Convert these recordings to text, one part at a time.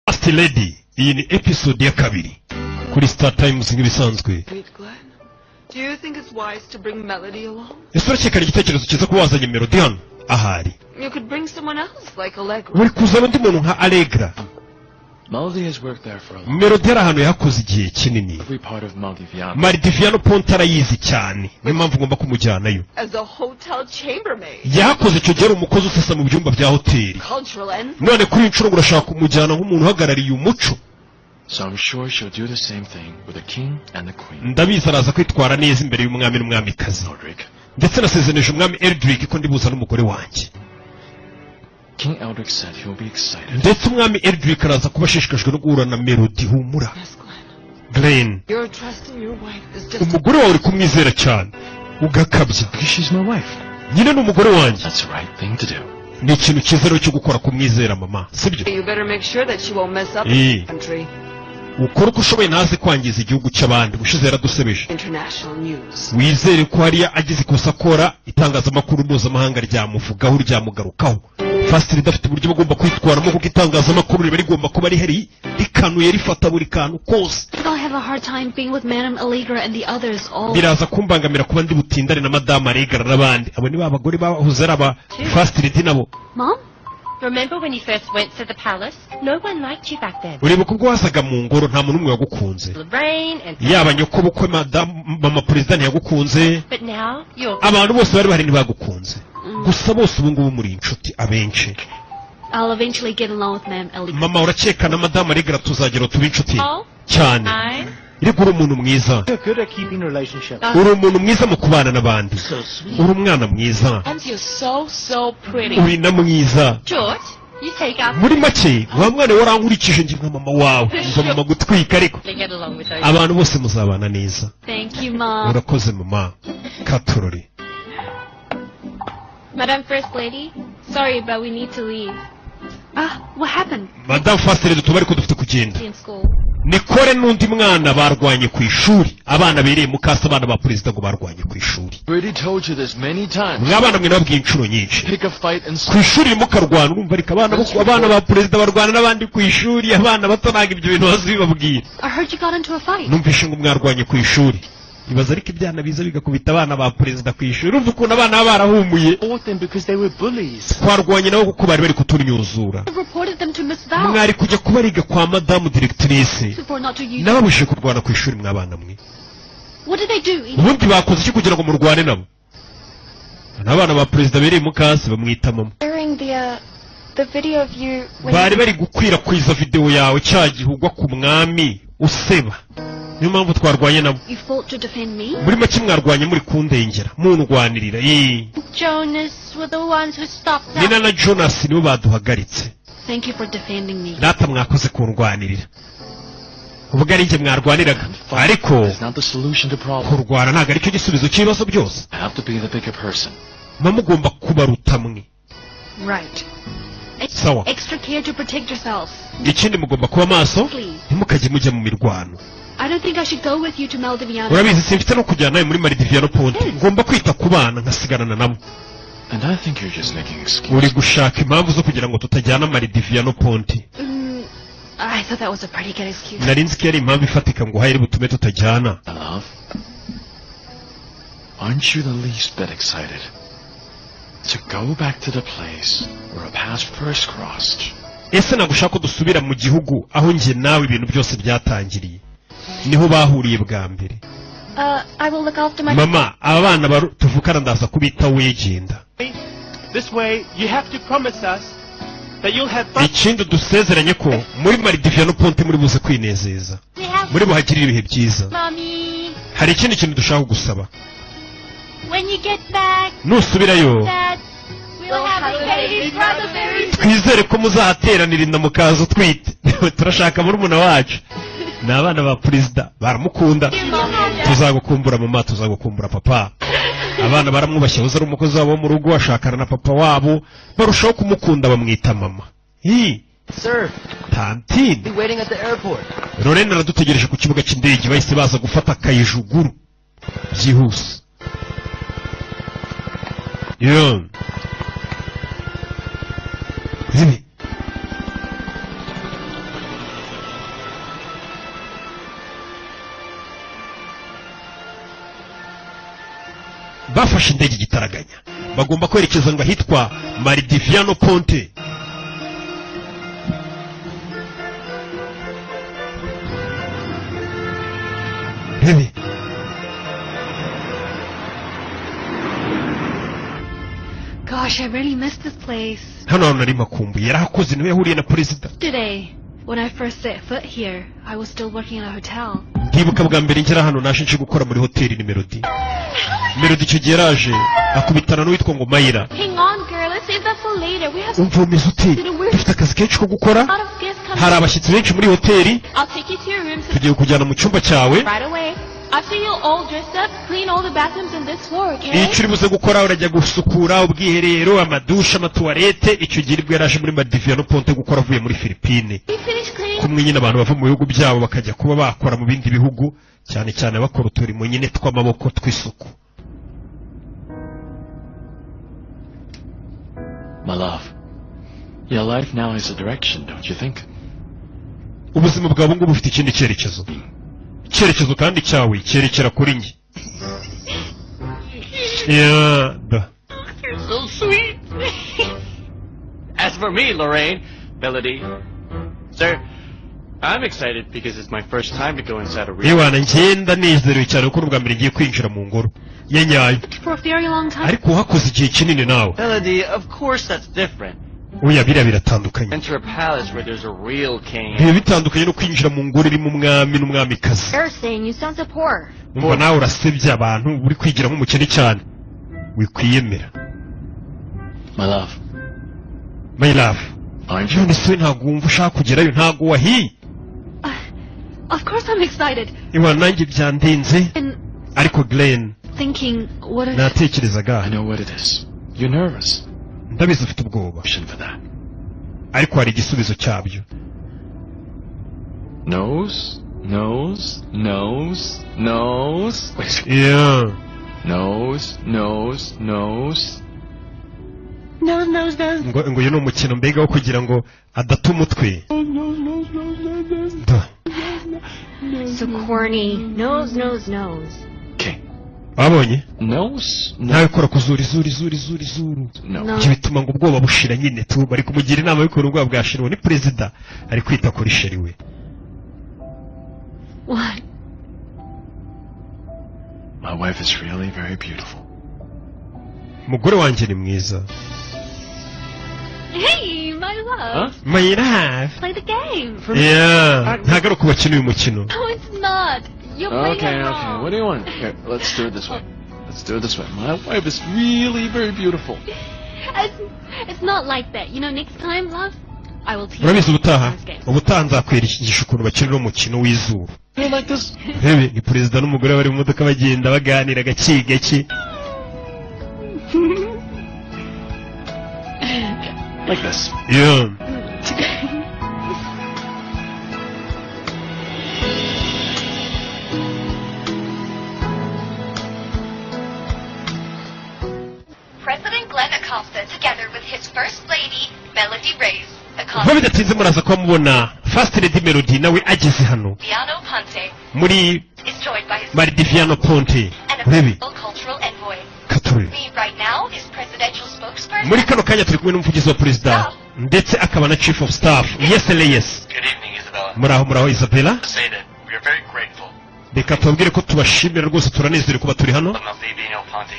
First Lady, iyi ni episode ya kabiri kuri Star Times nk'ibisanzwe. Wait, Glenn. Do you think it's wise to bring Melody along? Ese urakeka ari igitekerezo cyiza kuba wazanye Melody hano ahari? You could bring someone else, like Allegra. Uri kuzana undi muntu nka Allegra. Melody has worked there for a long Melody ari ahantu yahakoze igihe kinini. Every part of Maldiviano. Maldiviano Ponte arayizi cyane, niyo mpamvu ngomba kumujyanayo. As a hotel chambermaid. Yahakoze icyo gihe ari umukozi usesa mu byumba bya hoteli. Cultural ends. None kuri iyi nshuro ngo urashaka kumujyana nk'umuntu uhagarariye umuco. So I'm sure she'll do the same thing with the king and the queen. Ndabizi araza kwitwara neza imbere y'umwami n'umwamikazi. Eldrick. Ndetse nasezeneje umwami Eldrick ko ndibuza n'umugore wanjye. King Eldrick said he'll be excited. Ndetse umwami Eldrick araza kuba ashishikajwe no guhura na Melody, humura. Yes, Glenn. Glenn. Your trust in your wife is just Umugore wawe uri kumwizera cyane ugakabya. Because she's my wife. Nyine ni umugore wanjye. That's the right thing to do. Ni ikintu cyiza rero cyo gukora kumwizera mama, sibyo? You better make sure that she won't mess up Eh. the country. Ukora uko ushoboye ntaze kwangiza igihugu cy'abandi, ubushize yaradusebeje. International news. Wizere ko hariya agize ikosa akora, itangazamakuru mpuzamahanga ryamuvugaho, ryamugarukaho. First Lady afite uburyo bagomba kwitwaramo, kuko itangazamakuru riba rigomba kuba rihari rikanuye, rifata buri kantu kose. I'll have a hard time being with Madame Allegra and the others all. Biraza kumbangamira kuba ndi butindane na Madamu Allegra n'abandi. Abo ni ba bagore bahoze ari aba First Lady nabo. Mom? Remember when you first went to the palace? No one liked you back then. Uribuka ubwo wazaga mu ngoro, nta muntu n'umwe wagukunze. Lorraine and Yaba nyokobukwe, madamu mama perezida, ntiyagukunze. But now you're Abantu bose bari bahari ntibagukunze, gusa bose ubu ngubu muri inshuti abenshi. I'll eventually get along with Madame Allegra. Mama, urakeka na madamu Allegra tuzagera tuba inshuti cyane. I Ariko uri umuntu mwiza. You're good at keeping relationships. Uri umuntu mwiza mu kubana n'abandi. So sweet. Uri umwana mwiza. And you're so, so pretty. Uri na mwiza. George, you take up Muri make, wa mwana we, warankurikije njye nka mama wawe, umva mama gutwika ariko. to get along with those. Abantu bose muzabana neza. Thank you, Mom. Urakoze mama katurori. Madam First Lady, sorry, but we need to leave. Ah, what happened? Madamu First Lady, tuba ariko dufite kugenda. In school. Nicole n'undi mwana barwanye ku ishuri. Abana bereye mukasa, abana ba perezida, ngo barwanye ku ishuri. Already told you this many times. Mwabana mwe, nababwiye inshuro nyinshi. Pick a fight and Ku ishuri mukarwana, urumva ariko abana ba perezida barwana n'abandi ku ishuri, abana bato ntabwo ibyo bintu bazi bibabwira. I heard you got into a fight. Numvishe ngo mwarwanye ku ishuri. Ibaza ariko, ibyana biza bigakubita abana ba perezida ku ishuri, urumva ukuntu abana baba barahumuye. Fought them because they were bullies. Twarwanye nabo kuko bari bari kutunyuzura. I reported them to Miss Val Mwari kujya kubariga kwa madamu directrice. for not to use. Nababujije kurwana ku ishuri, mwabana mwe. What did they do? Ubundi bakoze iki kugira ngo murwane nabo? N'abana ba perezida bereye mukasi bamwita mama. Airing the video of you when Bari bari gukwirakwiza videwo yawe cya gihe ugwa ku mwami useba, niyo mpamvu twarwanye nabo. You fought to defend me? Muri make mwarwanye muri kundengera, mundwanirira. Ii. Jonas were the ones who stopped us. Nina na Jonas nibo baduhagaritse. Thank you for defending me. Data, mwakoze kundwanirira, ubwo ari njye mwarwaniraga, ariko It's not the solution to problems. kurwana ntabwo aricyo gisubizo cy'ibibazo byose. I have to be the bigger person. Muba mugomba kubaruta mwe. Right. Sawa. Extra care to protect yourselves. Ikindi mugomba kuba maso. Please. Ntimukajye mujya mu mirwano. I don't think I should go with you to Maldiviano. Urabizi simfite no kujyana nawe muri Maridiviano Ponte, ngomba kwita ku bana nkasigarana nabo. And I think you're just making excuses. Uri gushaka impamvu zo kugira ngo tutajyana Maridiviano Ponte. I thought that was a pretty good excuse. Nari nzi ko yari impamvu ifatika ngo uhayire butume tutajyana. My love, aren't you the least bit excited to go back to the place where our paths first crossed? Ese ntabwo ushaka ko dusubira mu gihugu aho njye nawe ibintu byose byatangiriye, niho bahuriye bwa mbere? I will look after my Mama, aba bana tuvukana ndaza kubitaho, wegenda. This way, you have to promise us that you'll have fun. Ikindi dusezeranye ko muri Maridiviano Ponte muri buze kwinezeza, We have muri buhagirire ibihe byiza. Mommy. Hari ikindi kintu dushaka gusaba. When you get back, Nusubirayo, Dad, we'll have a baby brother very soon. twizere ko muzahateranira inda mukaza utwite. Turashaka murumuna wacu. Ni abana ba perezida, baramukunda. Tuzagukumbura mama, tuzagukumbura papa. Abana baramwubashye, uzi ari umukozi wabo wo mu rugo, ashakana na papa wabo, barushaho kumukunda, bamwita mama. Hi. Sir, Tantine. be waiting at the airport. Lorene aradutegereje ku kibuga cy'indege. Bahise baza gufata akayijuguru byihuse. Yo bibi. Bafashe indege igitaraganya, bagomba kwerekeza ngo ahitwa Maridiviano Ponte. Baby. Gosh, I really miss this place. Hano hantu nari makumbuye, yarahakoze, niwe yahuriye na perezida. Today, when I first set foot here, I was still working in a hotel. Ndibuka bwa mbere ngera hano naje nje gukora muri hoteli. Ni Melody. Melody icyo gihe yaraje akubitana n'uwitwa ngo Mayira. Hang on, girl. Let's save that for later. We have Umva, umeze ute? Dufite akazi kenshi ko gukora. a lot of guests coming. Hari abashyitsi benshi muri hoteli. I'll take you to your room so Tugiye kujyana mu cyumba cyawe. right away. After you're all dressed up, clean all the bathrooms on this floor, okay? Icyo uri buze gukora, urajya gusukura ubwiherero, amadushe, amatuwarete. Icyo gihe nibwo yaraje muri Madiviano Ponte gukora avuye muri Filipine. You finish cleaning? Kumwe nyine abantu bava mu bihugu byabo bakajya kuba bakora mu bindi bihugu, cyane cyane bakora uturimo nyine tw'amaboko tw'isuku. My love, your life now has a direction, don't you think? Ubuzima bwawe ngubu bufite ikindi cyerekezo, icyerekezo kandi cyawe cyerekera kuri njye. Yeah, da. You're so sweet. As for me, Lorraine, Melody, sir, I'm excited because it's my first time to go inside a real. Yewana, ngenda nezerewe cyane kuko n'ubwa mbere ngiye kwinjira mu ngoro ya nyayo. For a very long time. Ariko uhakoze igihe kinini nawe. Melody, of course that's different. Oya, biriya biratandukanye. Enter a palace where there's a real king. Biba bitandukanye no kwinjira mu ngoro irimo umwami n'umwamikazi. Embarrassing. You sound so poor. Umva, nawe urasebya abantu, uri kwigira nk'umukene cyane, wikwiyemera. My love, My love. Aren't you? None se ntabwo wumva ushaka kugerayo? Ntabwo wahiye? Of course I'm excited. Iwa, nanjye byandenze. And Ariko Glenn, thinking, what if... natekerezaga. I know what it is. You're nervous. Ndabizi ufite ubwoba. Option for that. Ariko hari igisubizo cyabyo. Nose, nose, nose, nose. Wait a second. Yeah. Nose, nose, nose. Nose, nose, nose. Ngo uyu ni umukino mbega wo kugira ngo adata umutwe. Da. So corny. Nose, nose, nose. Okay. Babonye. Nose, Nawe no, kora ku zuru, izuru, izuru, izuru, izuru. no. No. Ibyo bituma ngo ubwoba bushira nyine tu. Bari kumugira inama y'ukuntu ubwoba bwashira. Uwo ni perezida, ari kwita kuri chéri we. What? My wife is really very beautiful. Umugore wanjye ni mwiza. Hey, my love. Huh? My love. Play the game. Yeah, ntabwo ari uko bakina uyu mukino. No, it's not. You're playing Okay, it okay. wrong. What do you want? Here, let's do it this way. Let's do it this way. My wife is really very beautiful. It's not like that. You know, next time, love, I will teach Urabizi, you ubutaha this game. ubutaha nzakwigisha ukuntu bakina uno mukino w'izuru. You like this? Rebe, ni perezida n'umugore bari mu modoka bagenda baganira gake gake. Like this. Yeah. President Glenn Acosta, together with his First Lady, Melody Reyes, Vuba bidatinze muraza kuba mubona First Lady Melody nawe ageze hano Viano Ponte, muri is joined by his Maridiviano Ponte. and Urebe. a cultural envoy. Katurebe. Me right now is presidential spokesperson. Muri kano kanya turi kumwe n'umuvugizi wa perezida ndetse akaba na chief of staff, Yes Reyes. Good evening, Isabella. Muraho, muraho, Isabella. To say that we are very grateful Reka tubabwire ko tubashimira rwose, turanezerewe kuba turi hano. to Maldiviano Ponte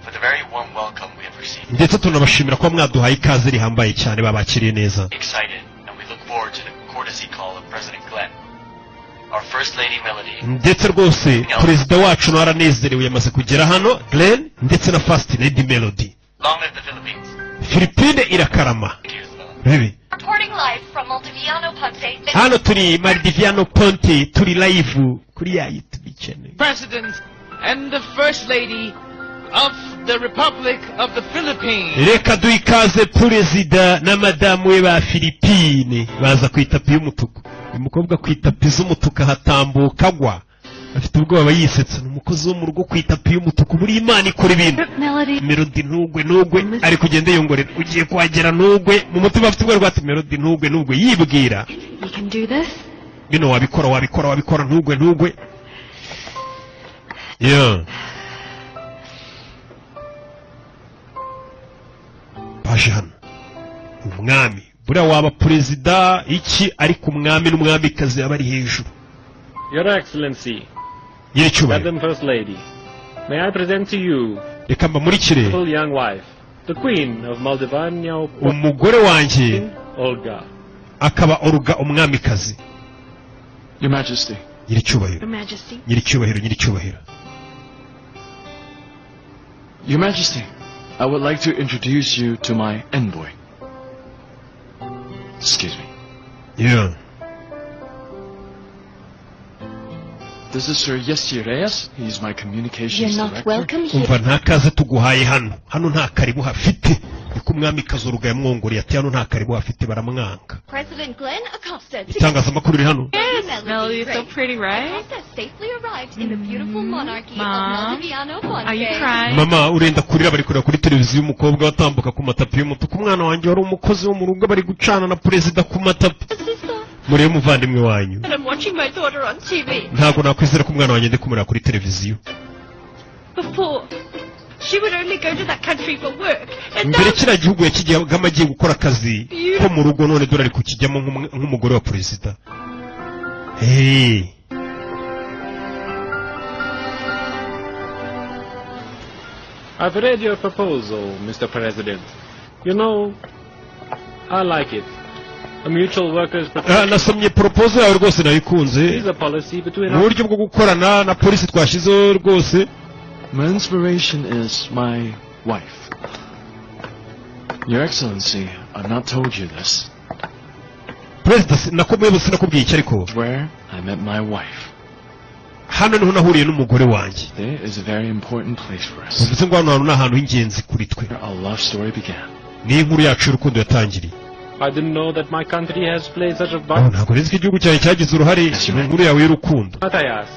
for the very warm welcome we have received. Ndetse tunabashimira kuba mwaduhaye ikaze rihambaye cyane, babakiriye neza. Excited, and we look forward to the courtesy call of President Glenn. Our First Lady Melody Ndetse rwose perezida wacu nawe aranezerewe, yamaze kugera hano, Glenn, ndetse na First Lady Melody. Long live the Philippines. Philippine irakarama. Thank you, Isabella. Rebe. Reporting live from Maldiviano Ponte, this Hano turi Maldiviano Ponte, turi live kuri ya YouTube channel. President and the First Lady of the Republic of the Philippines. Reka duhe ikaze perezida na madamu we ba Filipine, baza ku itapi y'umutuku. Uyu mukobwa ku itapi z'umutuku ahatambuka agwa afite ubwoba, yisetsa. Ni umukozi wo mu rugo ku itapi y'umutuku. Buri Imana ikora ibintu. Melody. Melody, ntugwe, ntugwe. Ari kugenda yongorera, ugiye kuhagera ntugwe. Mu mutima afite ubwoba ati: "Melody, ntugwe, ntugwe," yibwira. You can do this. Bino wabikora, wabikora, wabikora, ntugwe, ntugwe. Yeah. Baje hano, umwami buriya waba perezida iki, ariko umwami n'umwamikazi baba bari hejuru. Your Excellency, Nyiricyubahiro, Madam First Lady, may I present to you reka mbamurikire beautiful young wife, the Queen of Moldavania, umugore wanjye, Olga. akaba Oruga umwamikazi. Your Majesty. Nyiricyubahiro. Your Majesty. Nyiricyubahiro, nyiricyubahiro. Your Majesty, I would like to introduce you to my envoy. Excuse me. Yeah. This is Sir Yesi Reyes. He's my communications You're not director. welcome here. Umva, nta kaze tuguhaye hano. Hano nta karibu hafite. Niko umwamikazi Oruga yamwongoreye ati hano nta karibu hafite, baramwanga. President Glenn Acosta. Itangazamakuru riri hano. Yes, Melody is so pretty, right? Acosta safely arrived in the beautiful monarchy of Mom, Moldaviano Ponte. are you crying? Mama, urenda kurira? Bari kureba kuri televiziyo umukobwa watambuka ku matapi y'umutuku. Umwana wanjye wari umukozi wo mu rugo bari gucana na perezida ku matapi. Murebe umuvandimwe wanyu. And I'm watching my daughter on TV. Ntabwo nakwizera ko umwana wanjye ndi kumureba kuri televiziyo. Before, she would only go to that country for work. And Mbere now, kiriya gihugu yakijyagamo agiye gukora akazi ko mu rugo, none dore ari kukijyamo nk'umugore wa perezida. Hey. I've read your proposal, Mr. President. You know, I like it. A mutual workers' Ah, nasomye proposal yawe rwose, nayikunze. is a policy between Mu us. buryo bwo gukorana na polisi twashyizeho rwose. My inspiration is my wife. Your Excellency, I've not told you this. Perezida, nako muyobozi, sinakubwiye icyo ariko. Where I met my wife. Hano niho nahuriye n'umugore wanjye. There is a very important place for us. Bivuze ngo hano hantu ni ahantu h'ingenzi kuri twe. Where our love story began. Niyo inkuru yacu y'urukundo yatangiriye. I didn't know that my country has played such a Oh, part. ntabwo nzi ko igihugu cyawe cyagize uruhare mu nkuru yawe y'urukundo. But I ask,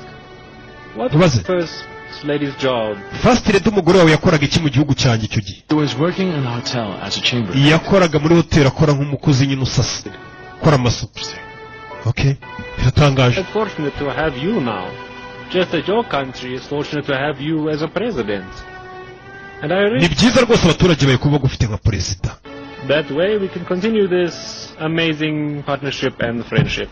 what Tubaze. was the first lady's job? First Lady, umugore wawe yakoraga iki mu gihugu cyanjye icyo gihe? He was working in a hotel as a chamber. Yakoraga muri hoteli, akora nk'umukozi nyine usasa, akora amasuku. Okay, biratangaje. It's fortunate to have you now, just as your country is fortunate to have you as a president. And I Ni really byiza rwose abaturage bawe kuba bagufite nka perezida. That way we can continue this amazing partnership and friendship.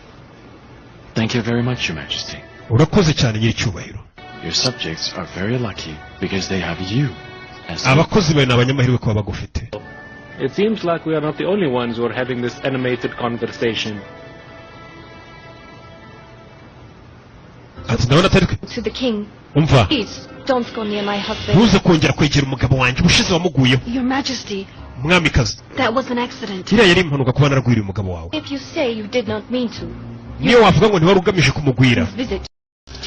Thank you very much, Your Majesty. Urakoze cyane, nyiricyubahiro. Your subjects are very lucky because they have you as their Abakozi bawe ni abanyamahirwe kuba bagufite. It seems like we are not the only ones who are having this animated conversation. Ati ndabona atari twe. To the king. Umva. Please, don't go near my husband. Ntuze kongera kwegera umugabo wanjye, ubushize wamuguyeho. Your Majesty, Umwamikazi, that was an accident. iriya yari impanuka kuba naragwiriye umugabo wawe. If you say you did not mean to, Niyo wavuga ngo ntiwari ugamije kumugwira. visit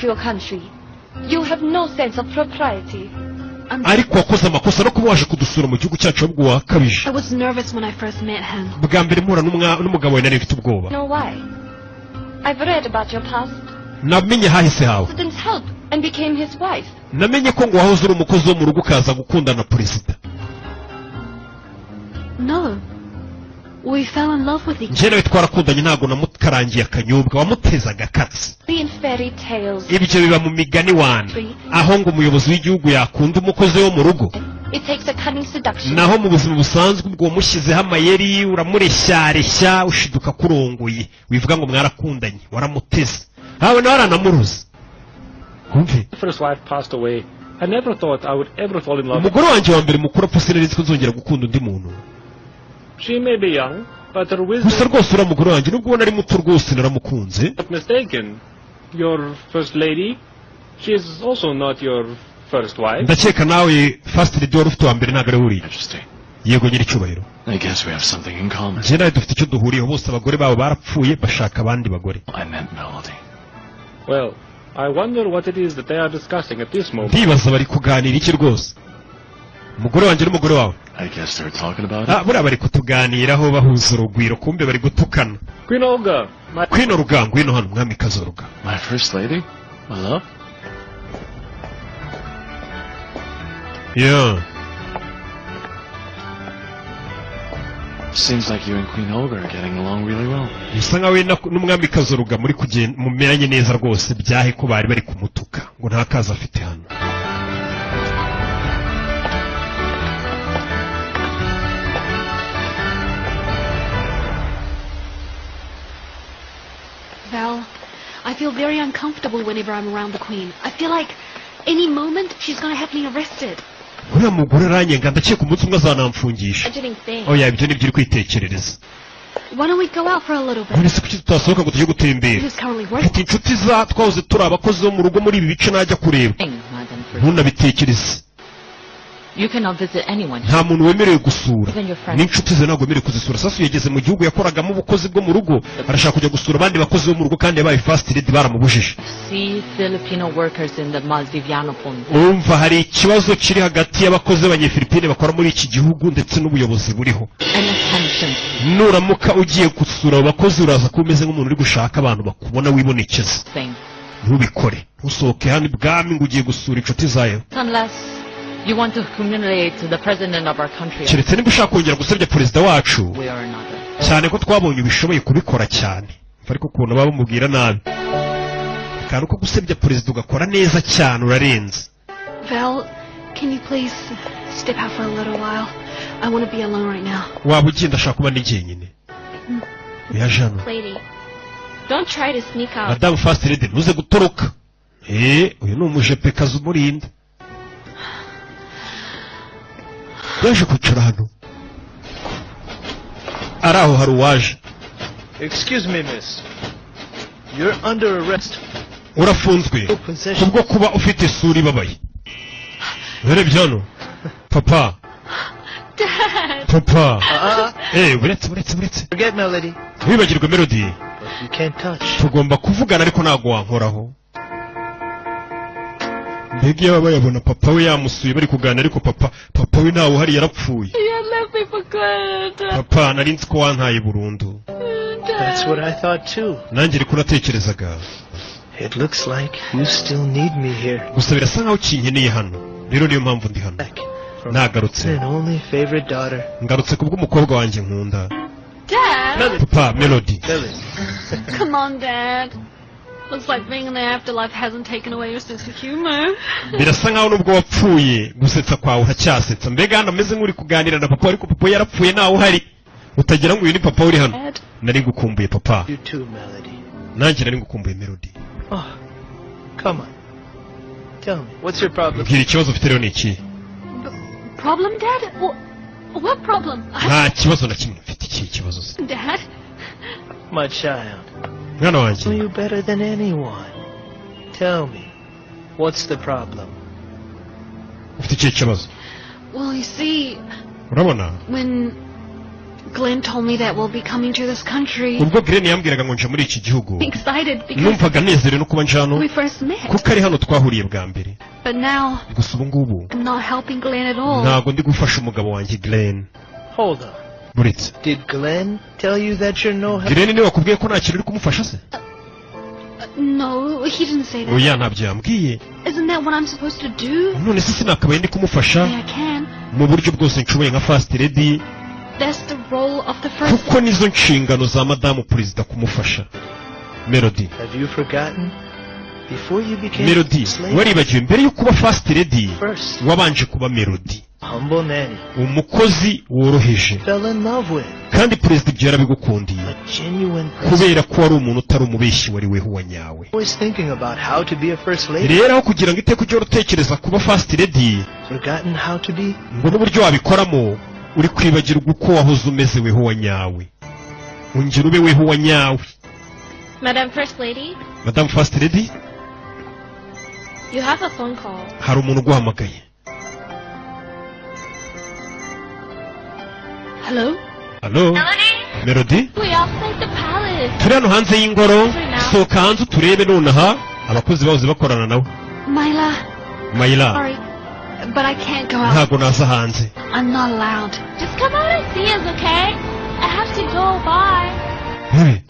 to your country. You have no sense of propriety. I'm Ariko wakoze amakosa no kuba waje kudusura mu gihugu cyacu, ahubwo wakabije. I was nervous when I first met him. Bwa mbere mpura n'umugabo wawe nari mfite ubwoba. Know why? I've read about your past. Namenye hahise hawe. President's help and became his wife. Namenye ko ngo wahoze uri umukozi wo mu rugo, ukaza gukundana na perezida. No. We fell in love with each Njye nawe twarakundanye, ntabwo namukarangiye akanyobwa, wamutezaga akatsi. Be in fairy tales. Ibyo biba mu migani wana, aho ngo umuyobozi w'igihugu yakunda umukozi wo mu rugo. It takes a cunning seduction. Naho mu buzima busanzwe, ubwo wamushyizeho amayeri, uramureshyareshya, ushiduka akurongoye. Wivuga ngo mwarakundanye, waramuteze, hawe nawe aranamuruzi, wumve. My first wife passed away. I never thought I would ever fall in love. Umugore wanjye wa mbere mukuru apfa, sinari nzi ko nzongera gukunda undi muntu. She may be young, but her wisdom Gusa rwose uriya mugore wanjye, nubwo ubona ari muto, rwose naramukunze. not mistaken. Your first lady, she is also not your first wife. Ndakeka nawe first lady wari ufite wa mbere ntabwo ari uriya. Majesty. Yego, nyiricyubahiro. I guess we have something in common. Njye nawe dufite icyo duhuriyeho, bose abagore babo barapfuye bashaka abandi bagore. I met Melody. Well, I wonder what it is that they are discussing at this moment. Ndibaza bari kuganira iki rwose, umugore wanjye n'umugore wawe. I guess they're talking about Ah, it. buriya bari kutuganiraho bahuza urugwiro, kumbe bari gutukana. Queen Olga, my Queen Olga, ngwino hano, mwamikazi Olga. My first lady? My love? Yeah. Seems like you and Queen Olga are getting along really well. Bisa nkaho we n'umwamikazi Olga muri kugenda mumeranye neza rwose. Byahe ko bari bari kumutuka ngo nta kazi afite hano. Val, I feel very uncomfortable whenever I'm around the Queen. I feel like any moment she's gonna have me arrested. Uriya mugore aranyenga, ndakeka umunsi umwe azanamfungisha. I didn't think. Oya, ibyo nibyo uri kwitekerereza. Why don't we go out for a little bit? None se kuki tutasohoka ngo tujye gutembera? Who's currently working? Mfite inshuti za twahoze turi abakozi bo mu rugo muri ibi bice najya kureba. Madam First. Ntunabitekereze. You cannot visit anyone. Nta muntu wemerewe gusura. Even your friends. N'inshuti ze ntabwo wemerewe kuzisura. Sasu yageze mu gihugu yakoragamo ubukozi bwo mu rugo, arashaka kujya gusura abandi bakozi bo mu rugo kandi yabaye first lady, baramubujije. See Filipino workers in the Maldiviano Ponte. Urumva hari ikibazo kiri hagati y'abakozi b'Abanyefilipine bakora muri iki gihugu ndetse n'ubuyobozi buriho. And attention. Nuramuka ugiye gusura abo bakozi, uraza kuba umeze nk'umuntu uri gushaka abantu bakubona wibonekeza. Thing. Ntubikore, ntusohoke hano ibwami ngo ugiye gusura inshuti zayo. Unless you want to humiliate the president of our country. Keretse niba ushaka kongera gusebya perezida wacu. Way or another. Cyane ko twabonye ubishoboye kubikora cyane, ariko ukuntu baba bamubwira nabi, akantu ko gusebya perezida ugakora neza cyane, urarenze. Val, can you please step out for a little while? I want to be alone right now. Waba ugenda, ashaka kuba ndi jyenyine. Yaje hano. Lady, don't try to sneak out. Madamu first lady, ntuze gutoroka. Uyu ni umujepekazi umurinda. Yaje kwicara hano, ari aho hari uwaje. Excuse me, miss. You're under arrest. Urafunzwe kubwo kuba ufite isura ibabaye. Urebye hano, papa. Dad! Papa. Uh-uh. Uretse, uretse, uretse. Forget Melody. Wibagirwe Melody. But you can't touch. Tugomba kuvugana, ariko ntabwo wankoraho. Mbega iyo baba bayabona papa we yamusuye bari kuganira, ariko papa we ntawe uhari, yarapfuye. You left me for good. Papa, nari nzi ko wantaye burundu. That's what I thought too. Nanjye ariko natekerezaga. It looks like you still need me here. Gusa birasa nkaho ukinkeneye hano, rero niyo mpamvu ndi hano nagarutse. And only favorite daughter. Ngarutse kubw'umukobwa wanjye nkunda. Dad! Papa, Melody. Melody. Come on, Dad. Looks like being in the afterlife hasn't taken away your sense of humor. Birasa nkaho nubwo wapfuye, gusetsa kwawe uracyasetsa. Mbega hano ameze nk'uri kuganira na papa, ariko papa yarapfuye, ntawe uhari, utagira ngo uyu ni papa uri hano. Dad. Nari ngukumbuye, papa. You too, Melody. Nanjye nari ngukumbuye, Melody. Oh, come on. Tell me, what's your problem? Mbwira, ikibazo ufite rero ni iki? Problem, Dad? What problem? Nta kibazo na kimwe mfite. Ikihe kibazo se? Dad? My child, Mwana wanjye. know you better than anyone. Tell me, what's the problem? Ufite ikihe kibazo? Well, you see, Urabona, when Glenn told me that we'll be coming to this country, ubwo Glenn yambwiraga ngo nje muri iki gihugu, I'm excited because numvaga nezerewe no kuba nje hano we first met. kuko ari hano twahuriye bwa mbere. But now, Gusa ubu ngubu I'm not helping Glenn at all. ntabwo ndi gufasha umugabo wanjye Glenn. Hold on. Buretse. Did Glenn tell you that you're no help? Glenn niwe wakubwiye ko nta kintu uri kumufasha se? No, he didn't say that. Oya, ntabyo yambwiye. Isn't that what I'm supposed to do? None se sinakabaye ndi kumufasha Yeah, I can. mu buryo bwose nshoboye nka first lady? That's the role of the first. Kuko nizo nshingano za madamu perezida kumufasha, Melody. Have you forgotten? Before you became Melody, a slave, waribagiwe mbere yo kuba first lady first, wabanje kuba Melody, humble nanny umukozi woroheje, fell in love with kandi perezida ibyo yarabigukundiye, a genuine person. kubera ko wari umuntu utari umubeshyi, wari weho wa nyawe. Always thinking about how to be a first lady, Rero aho kugira ngo iteka ujye utekereza kuba first lady forgotten how to be ngo n'uburyo wabikoramo, uri kwibagirwa uko wahoze umeze weho wa nyawe. Ongera ube weho wa nyawe. Madam First Lady, Madamu first lady, you have a phone call. hari umuntu uguhamagaye. Hello? Halo, Melody. We outside the palace. Turi hano hanze y'ingoro, sohoka hanze uturebe nonaha. Abakozi bahoze bakorana nawe. Myla, Mayila. sorry, but I can't go out. Ntabwo naza hanze. I'm not allowed. Just come out and see us, okay? I have to go. Bye. Hey,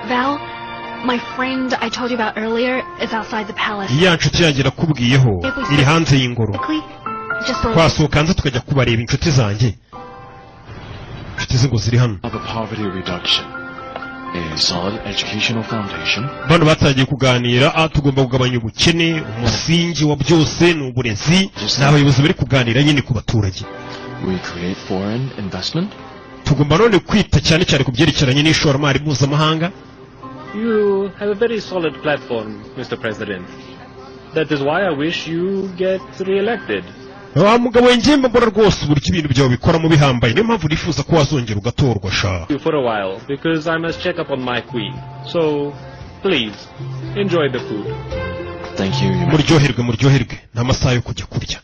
Val, my friend I told you about earlier is outside the palace. Ya nshuti yanjye nakubwiyeho iri hanze y'ingoro. Quickly, just for Twasohoka hanze tukajya kubareba, inshuti zanjye, inshuti ze ngo ziri hano. Of a poverty reduction, a solid educational foundation, Bano batangiye kuganira, tugomba kugabanya ubukene, umusingi wa byose ni uburezi. Ni abayobozi bari kuganira nyine ku baturage. We create foreign investment, Tugomba none kwita cyane cyane ku byerekeranye n'ishoramari mpuzamahanga. You have a very solid platform, Mr. President. That is why I wish you get re-elected. Wa mugabo we, njye mbona rwose uburyo ibintu byawe bikoramo bihambaye, niyo mpamvu nifuza ko wazongera ugatorwa sha. You for a while, because I must check up on my queen. So, please, enjoy the food. Thank you, Your Muryoherwe, muryoherwe. Ni amasaha yo kujya kurya,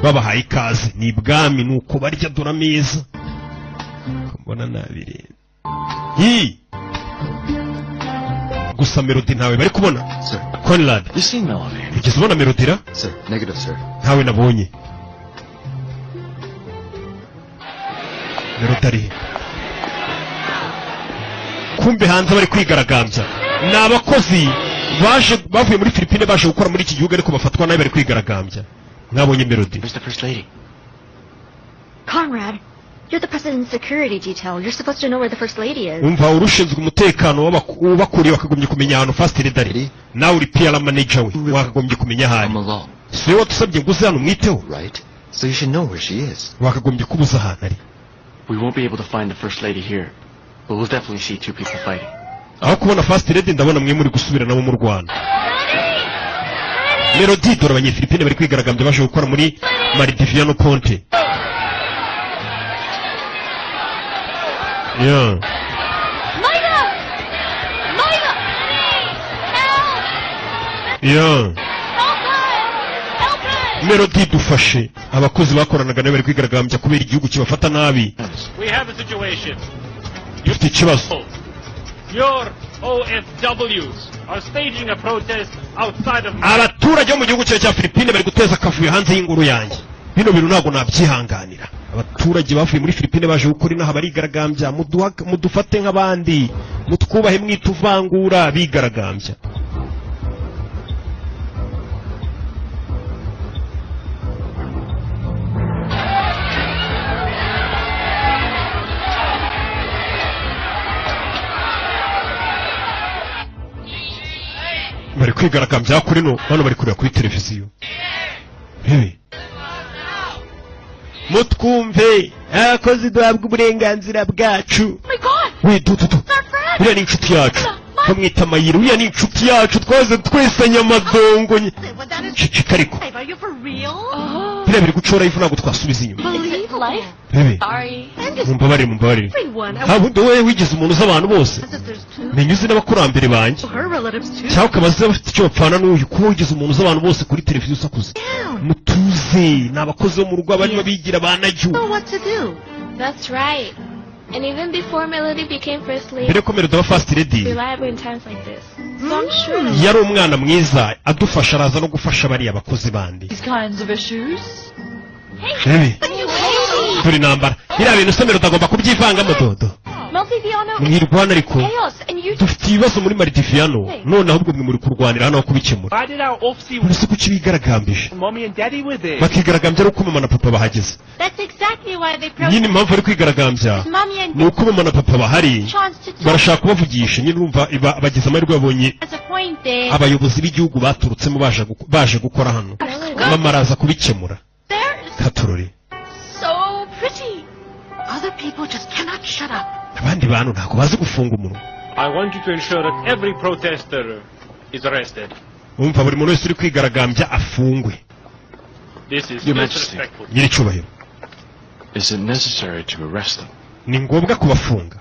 babahaye ikaze ni ibwami, ni uko barya. Dore ameza ko mbona nabireba hi gusa Melody ntawe bari kubona. Sir. Conrad. You seen Melody? Ugeze ubona Melody ra? Sir, negative, sir. Ntawe nabonye. Melody ari he? Kumbe hanze bari kwigaragambya, ni abakozi baje bavuye muri Filipine baje gukora muri iki gihugu, ariko bafatwa nabi, bari kwigaragambya. Mwabonye Melody? Where's the First Lady? Conrad, you're the president's security detail. You're supposed to know where the first lady is. Umva, urushinzwe umutekano w'abakuriye, wakagombye kumenya ahantu first lady ari. Nawe uri PR manager we, wakagombye kumenya aho ari. Si wowe wadusabye ngo uze hano umwiteho? Right? So you should know where she is. Wakagombye kuba uzi ahantu ari. We won't be able to find the First Lady here, but we'll definitely see two people fighting. Aho kubona first lady, ndabona mwe muri gusubiranamo mu Rwanda. Melody, dore abanyefilipine bari kwigaragambya baje gukora muri Maridiviano Ponte. Yeah. Myra! Myra! Help! Yeah. Help us! Help us! Melody, dufashe. Abakozi bakoranaga nabo bari kwigaragambya kubera igihugu kibafata nabi. We have a situation. Dufite ikibazo. Your OFWs are staging a protest outside of my Abaturage bo mu gihugu cyawe cya Filipine bari guteza akavuyo hanze y'ingoro yanjye. Bino bintu ntabwo nabyihanganira. Abaturage bavuye muri Filipine baje gukora inaha barigaragambya. Mudufate nk'abandi, mutwubahe, mwituvangura, bigaragambya. Bari kwigaragambya kuri no hano, bari kureba kuri televiziyo. Rebe, mutwumve, abakozi duhabwa uburenganzira bwacu. Oh my God! We, du du du. Our friend! Uriya ni inshuti yacu, bamwita Mayiro. Uriya ni inshuti yacu, twaze twesanye amadongo. Ceceka ariko. Are you for real? Oh. Biriya biri gucora ivu, ntabwo twasubiza inyuma. Believe life? Bebe. Sorry. Mumbabarire, mumbabarire. Everyone. Nta bundi wowe wigize umuntu uzi abantu bose, menya uzi n'abakurambere banjye Her relatives too. cyangwa ukabaza bafite icyo bapfana n'uyu. Kuba wigize umuntu uzi abantu bose kuri televiziyo usakuza. Mutuze, ni abakozi bo mu rugo barimo bigira ba najyu. Know what to do. That's right. And even before Melody became First Lady, Mbere ko Melody aba first lady, reliable in times like this. So I'm sure that yari umwana mwiza, adufasha, araza no gufasha bariya bakozi bandi. These kinds of issues. Rebe, turi intambara, biriya bintu se Melody agomba kubyivangamo? Dodo. Maldiviano is Mwirwana ariko. chaos, and you Dufite ibibazo muri Maridiviano, none ahubwo mwe muri kurwanira hano aho kubikemura. Why did our office Uretse kuki bigaragambije? Mommy and Daddy were there? Bakigaragambya ari uko mama na papa bahageze. That's exactly why they Nyine impamvu bari kwigaragambya Mommy and ni uko mama na papa bahari, chance to talk barashaka kubavugisha. Nyine urumva bagize amahirwe, babonye as appointed. abayobozi b'igihugu baturutsemo baje gukora hano. Mama araza kubikemura. They're Katurori. so pretty. Other people just cannot shut up. Abandi bantu ntabwo bazi gufunga umunwa. I want you to ensure that every protester is arrested. Umva, buri muntu wese uri kwigaragambya afungwe. This is Your Majesty. disrespectful. Nyiricyubahiro. Is it necessary to arrest them? Ni ngombwa kubafunga?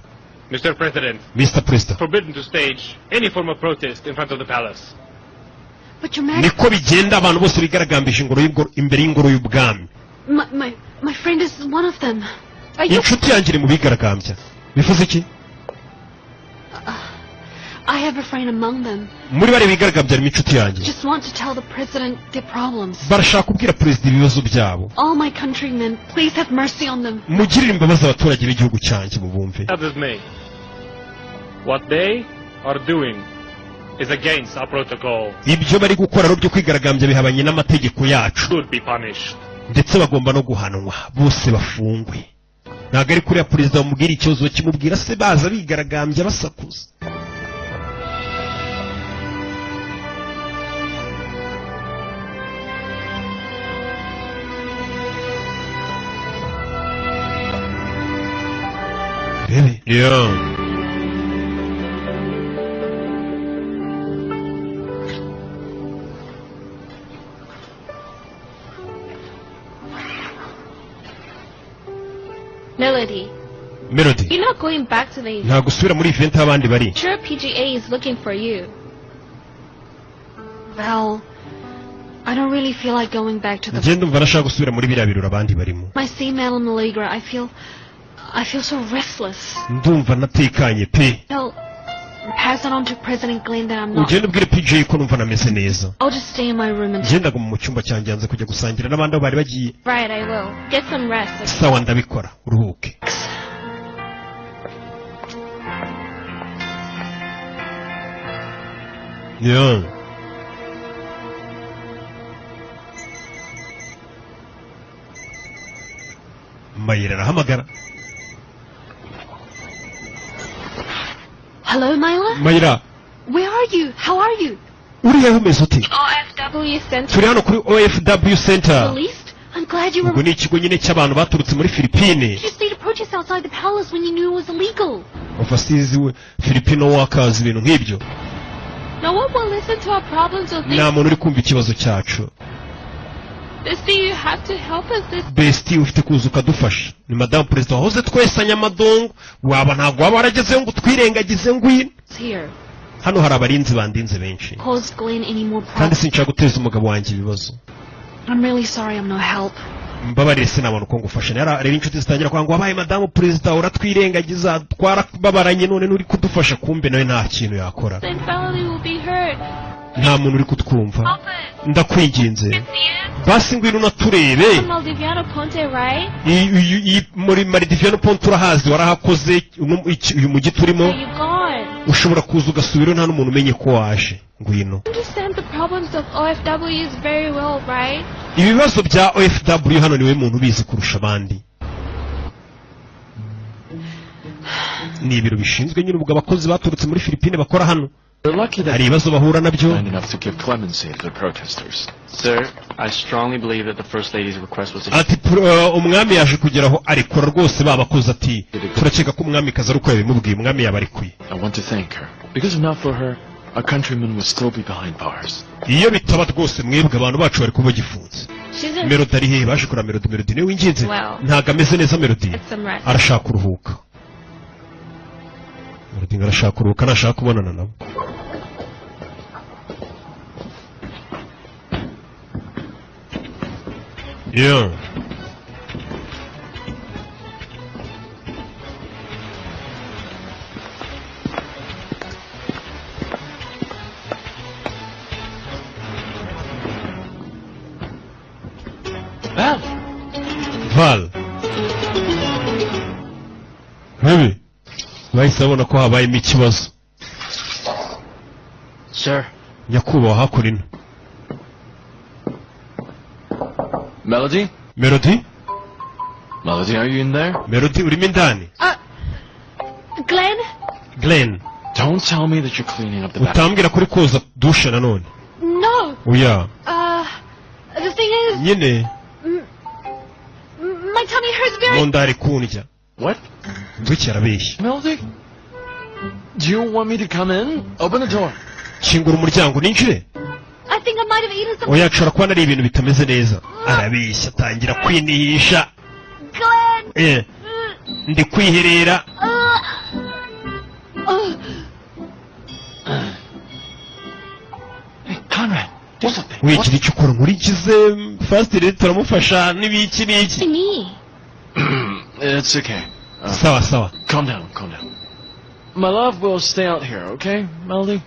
Mr. President, Mr. President, forbidden to stage any form of protest in front of the palace. But Your Majesty, Niko bigenda, abantu bose bigaragambije ingoro imbere y'ingoro y'ubwami. my friend is one of them. Are you? Inshuti yanjye iri mu bigaragambya. Bivuze iki? I have a friend among them. Muri bariya bigaragambya harimo inshuti yanjye. Just want to tell the president their problems. Barashaka kubwira perezida ibibazo byabo. All my countrymen, please have mercy on them. Mugirire imbabazi abaturage b'igihugu cyanjye, mubumve. Others may. What they are doing is against our protocol. Ibyo bari gukora rero byo kwigaragambya bihabanye n'amategeko yacu. Should be punished. Ndetse bagomba no guhanwa, bose bafungwe. Ntabwo ari kuriya perezida bamubwira ikibazo, kimubwira se baza bigaragambya basakuza. Rebe yeah. Melody, Melody, you're not going back to the event. Ntabwo usubira muri event aho abandi bari. Sure, PGA is looking for you. Well, I don't really feel like going back to the. Njye ndumva nashaka gusubira muri biriya birori abandi barimo. I see Madame Allegra. I feel so restless. Ndumva natekanye pe. I'll pass it on to President Glenn that I'm not. Ugende ubwire PJ ko numva nameze neza. I'll just stay in my room and. Njye ndaguma mu cyumba cyanjye, yanze kujya gusangira n'abandi aho bari bagiye. Right, I will. Get some rest. Okay? Sawa, ndabikora, uruhuke. Yeah. Mayira arahamagara. Hello, Myla? Mayira, Where are you? How are you? Uri hehe, umeze ute? OFW Center. Turi hano kuri OFW Center. Released? I'm glad you were. Ubwo ni ikigo nyine cy'abantu baturutse muri Filipine. You stayed to protest outside the palace when you knew it was illegal. Overseas Filipino workers, ibintu nk'ibyo. No one will listen to our problems or think. Nta muntu uri kumva ikibazo cyacu. Bestie, you have to help us this. Bestie, ufite kuza ukadufasha. Ni madamu perezida wahoze twesanya amadongo, waba ntabwo waba waragezeyo ngo twirengagize, ngwino. It's here. Hano hari abarinzi bandinze benshi. Cause Glenn any more Kandi problems. sinshaka guteza umugabo wanjye ibibazo. I'm really sorry I'm no help. Mbabarire, sinabona uko ngufasha. Rero inshuti zitangira kwanga ngo wabaye madamu perezida uratwirengagiza, twarababaranye none nturi kudufasha, kumbe nawe nta kintu yakora. Then family will be hurt. Nta muntu uri kutwumva, ndakwinginze basi ngwino unaturebe. Maldiviano Ponte, right? Muri Maridiviano Ponte urahazi, warahakoze, uyu mujyi turimo. Where you gone? Ushobora kuza ugasubirayo nta n'umuntu umenye ko waje, ngwino. Understand the problems of OFWs very well, right? Ibibazo bya OFW hano niwe muntu ubizi kurusha abandi. Ni ibiro bishinzwe nyine ubwo abakozi baturutse muri Filipine bakora hano. We're lucky that Hari ibibazo bahura nabyo. kind enough to give clemency to the protesters. Sir, I strongly believe that the First Lady's request was a Ati umwami yaje kugeraho arekura rwose ba bakozi, ati turakeka ko umwamikazi ari uko yabimubwiye, umwami yabarekuye. I want to thank her. Because if not for her, our countrymen would still be behind bars. Iyo bitaba rwose mwebwe, abantu bacu bari kuba bagifunze. She's in. Melody ari hehe? Baje kureba Melody. Melody niwe winginze. Well. Ntabwo ameze neza Melody. Get some rest. Arashaka kuruhuka Melody, ngo arashaka kuruhuka, ntashaka kubonana nabo. Yeah. Val! Val, Hebi bahise babona ko habayemo ikibazo. Sir, Nyakubahwa, hakuno ino. Melody? Melody. Melody, are you in there? Melody, urimo indani? Glenn? Glenn. Don't tell me that you're cleaning up the bathroom. Utambwira kuri koza dushe nanone. No. Oya. The thing is, Nyine my tummy hurts very. Mu nda hari kundya. What? Nduki arabeshya. Melody? Do you want me to come in? Open the door. Kingura umuryango ninjire. I think I might have eaten some. Oya, nshobora kuba nari ibintu bitameze neza. Arabeshya, atangira kwinihisha. Glenn! Eh, ndi kwiherera. Hey, Conrad, do something. Wigira icyo ukora, nkurikize first lady, turamufasha n'ibiki n'iki. Me. It's okay. Sawa sawa. Calm down, calm down. My love will stay out here, okay, Melody?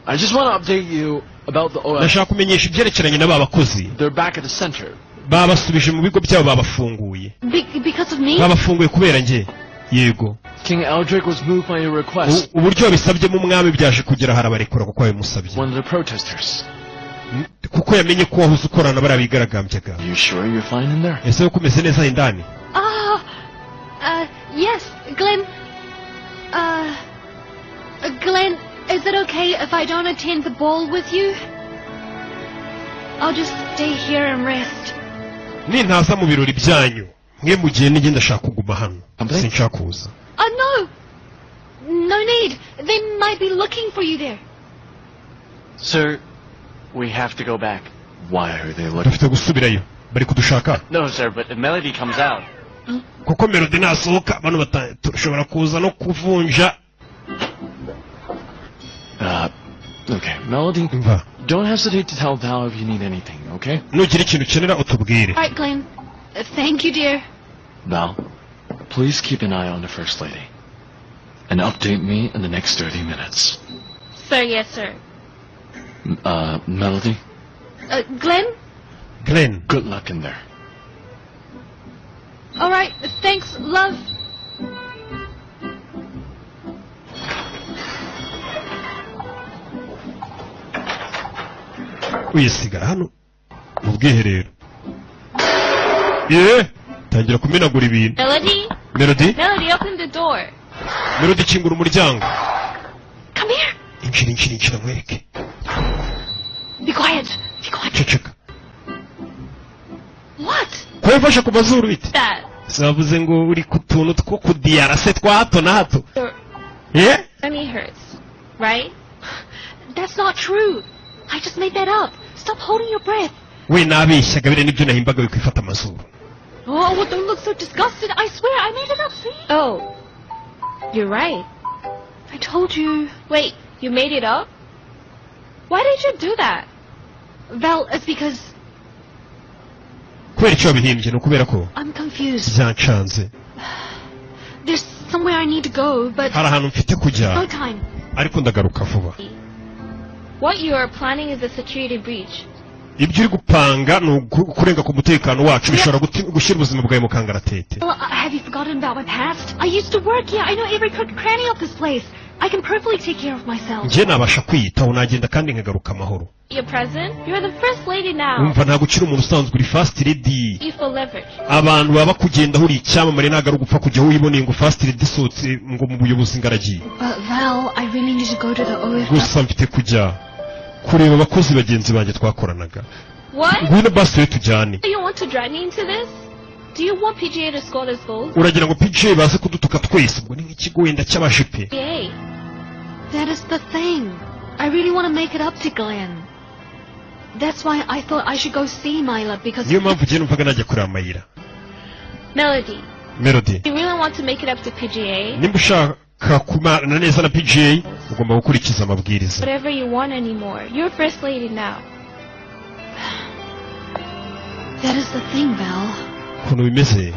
I just want to update you about the OF. Ndashaka kumenyesha ibyerekeranye n'aba bakozi. They're back at the center. Babasubije mu bigo byabo, babafunguye. Because of me? Babafunguye kubera njye, yego. King Eldrick was moved by your request. Uburyo wabisabyemo umwami byaje kugera harabarekura kuko wabimusabye. One of the protesters. Kuko yamenye ko wahoze ukorana bariya bigaragambyaga. You sure you're fine in there? Ese ko umeze neza indani? Ah, yes, Glenn. Glenn, is it okay if I don't attend the ball with you? I'll just stay here and rest. Nintaza mu birori byanyu Mwe mugiye, nijye ndashaka kuguma hano, sinshaka kuza. Oh, no! No need. They might be looking for you there. Sir, we have to go back. Why are they looking? Dufite gusubirayo, bari kudushaka. No, sir, but if Melody comes out, Kuko Melody nasohoka bano turashobora kuza no kuvunja. Okay, Melody, Mva. Don't hesitate to tell Val if you need anything, okay? Nugira ikintu ukenera utubwire. All right, Glenn. Thank you, dear. Val, please keep an eye on the First Lady. And update me in the next 30 minutes. Sir, yes, sir. Melody, Glenn? Glenn. Good luck in there. All right. Thanks, love. Uyisigara hano mu bwiherero, ye tangira kumenagura ibintu. Melody? Melody. Melody, open the door. Melody, kingura umuryango. Come here. Injira, injira, injira nkwereke. Be quiet. Be quiet. Ceceka. What? Ko wifashe ku mazuru bite? That. Zavuze ngo uri ku tuntu two kudiyara se twa hato na hato. Your ye tummy hurts, right? That's not true. I just made that up. Stop holding your breath. We nabeshyaga, biriya nibyo nahimbaga, wikwifata amazuru. Oh, well, don't look so disgusted. I swear I made it up, see? Oh, you're right. I told you. Wait, you made it up? Why did you do that? Val, it's because Kubera icyo wabihimbye ni ukubera ko I'm confused. Byancanze. There's somewhere I need to go, but Hari ahantu mfite kujya, no time. Ariko ndagaruka vuba. What you are planning is a security breach. Ibyo uri gupanga ni kurenga ku mutekano wacu, bishobora gushyira ubuzima bwawe mu kangaratete. Well, have you forgotten about my past? I used to work here. I know every crook and cranny of this place. I can perfectly take care of myself. Njye nabasha kwiyitaho, nagenda kandi nkagaruka amahoro. You're president? You're the first lady now. Umva, ntabwo ukiri umuntu usanzwe, uri first lady. Equal leverage. Abantu baba bakugendaho, uri icyamamare, ntabwo ari ugupfa kujya aho wiboneye ngo first lady isohotse ngo mu buyobozi ngaragiye. But Val, I really need to go to the OF. Gusa mfite kujya kureba abakozi bagenzi banjye twakoranaga. What? Ngwino basi rero tujyane. Do you want to drag me into this? Do you want PGA to score this goals? Uragira ngo PGA baze kudutuka twese? Ubwo ni nk'ikigo wenda cy'abajepe. PGA. That is the thing. I really want to make it up to Glenn. That's why I thought I should go see Myla because Niyo mpamvu ugiye numvaga najya kureba Mayira. Melody, Melody, you really want to make it up to PGA? Nimba ushaka kumana neza na PGA ugomba gukurikiza amabwiriza. Whatever you want anymore. You're first lady now. That is the thing, Val. Ukuntu bimeze,